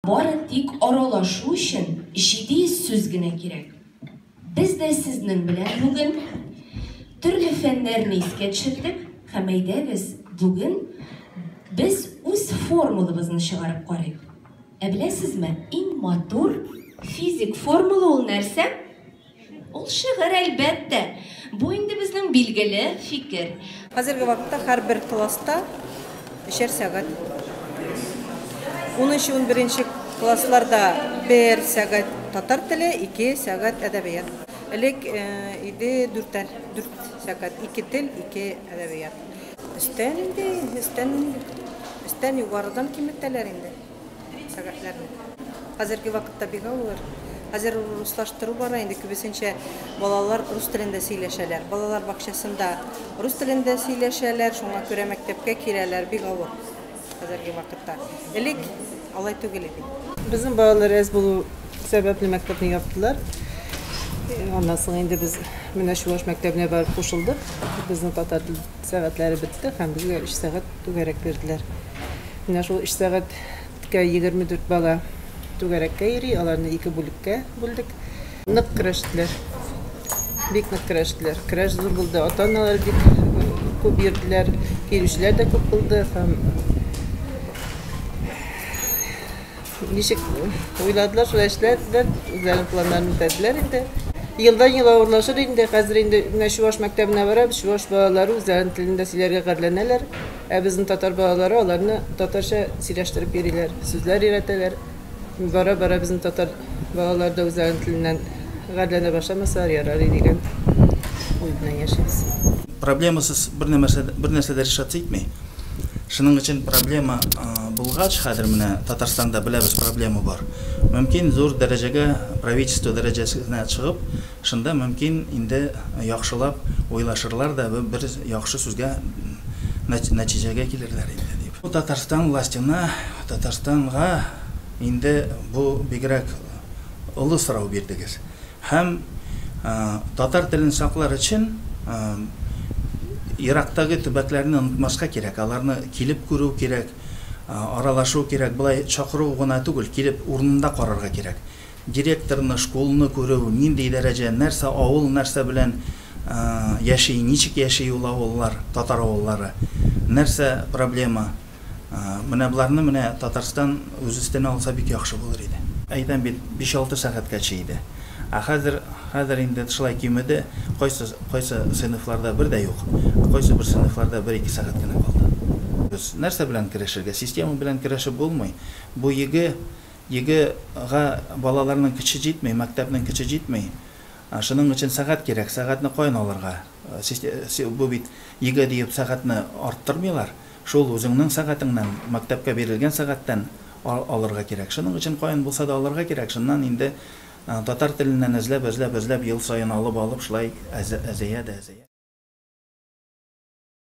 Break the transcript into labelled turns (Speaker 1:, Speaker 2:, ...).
Speaker 1: Бары тик аралашу өчен 700 сүз генә кирәк. Без дә сезнең белән бүген төрле фәннәрне искә төшердек һәм әйдәгез, бүген без үз формулабызны чыгарып карыйк. Ә беләсезме, иң матур физик формула ул нәрсә? Ул шигырь, әлбәттә. Бу инде безнең билгеле фикер.
Speaker 2: Хәзерге вакытта һәрбер класста өчәр сәгать. Унынчы, унберенче классларда бер сәгать татар теле, ике сәгать әдәбият. Элек иде дүртәр, дүрт сәгать, ике тел, ике әдәбият. Өстән инде, өстән, өстән югарыдан киметәләр инде. Сәгатьләрне. Хәзерге вакытта бик авыр. Хәзер руслаштыру бара инде, күбесенчә балалар рус телендә сөйләшәләр. Балалар бакчасында рус телендә сөйләшәләр, шуңа күрә мәктәпкә киләләр, бик авыр хәзерге вакытта. Элек алай түгел иде.
Speaker 3: Безнең балалар әз булу сәбәпле мәктәпне яптылар. Аннан соң инде без менә чуваш мәктәбенә барып кушылдык. Безнең татар тел сәгатьләре бетте һәм безгә өч сәгать түгәрәк бирделәр. Менә шул өч сәгатькә 24 бала түгәрәккә йөри, аларны ике бүлеккә бүлдек. Нык көрәштеләр. Бик нык көрәштеләр. Көрәш зур булды. Ата-аналар бик күп йөрделәр, килүчеләр дә күп булды һәм Ничек уйладылар, шулай эшләделәр, үзләренең планнарын үтәделәр инде. Елдан-ел авырлашыр инде. Хәзер инде менә чуваш мәктәбенә барабыз, чуваш балалары үзләренең телендә сөйләргә гарьләнәләр. Ә безнең татар балалары аларны татарча сөйләштереп йөриләр, сүзләр өйрәтәләр. Бара-бара безнең татар балалары да үзләренең теленнән гарьләнә башламасалар ярар иде дигән уй белән яшибез.
Speaker 4: Проблемасыз бер нәмәрсә, бер нәрсә дә решаться итми. Шуның өчен проблема булгач, хәзер менә Татарстанда беләбез проблема бар. Мөмкин зур дәрәҗәгә, правительство дәрәҗәсенә чыгып, шунда мөмкин инде яхшылап уйлашырлар да бер яхшы сүзгә нәтиҗәгә килерләр инде дип. Бу Татарстан властена, Татарстанга инде бу бигрәк олы сорау бирдегез. Һәм татар телен саклар өчен ерактагы төбәкләрне онытмаска кирәк, аларны килеп күрү кирәк, аралашу кирәк, болай чакыру гына түгел, килеп урынында карарга кирәк. Директорны, школны күрү, нинди дәрәҗә, нәрсә авыл нәрсә белән яши, ничек яши ул авыллар, татар авыллары, нәрсә проблема. Менә боларны менә Татарстан үз өстенә алса бик яхшы булыр иде. Әйтәм бит, биш-алты сәгатькәчә иде. Ә хәзер, хәзер инде шулай кимеде, кайсы, кайсы сыйныфларда бер дә юк, кайсы бер сыйныфларда бер-ике сәгать кенә калды. Без нәрсә белән көрәшергә? Система белән көрәшеп булмый. Бу ЕГЭ, ЕГЭга балаларның көче җитми, мәктәпнең көче җитми. Шуның өчен сәгать кирәк. Сәгатьне каян алырга? Бу бит ЕГЭ диеп сәгатьне арттырмыйлар. Шул үзеңнең сәгатеңнән, мәктәпкә бирелгән сәгатьтән алырга кирәк. Шуның өчен каян булса да алырга кирәк. Шуннан инде татар теленнән эзләп, эзләп, эзләп ел саен алып-алып шулай әзәя дә әзәя.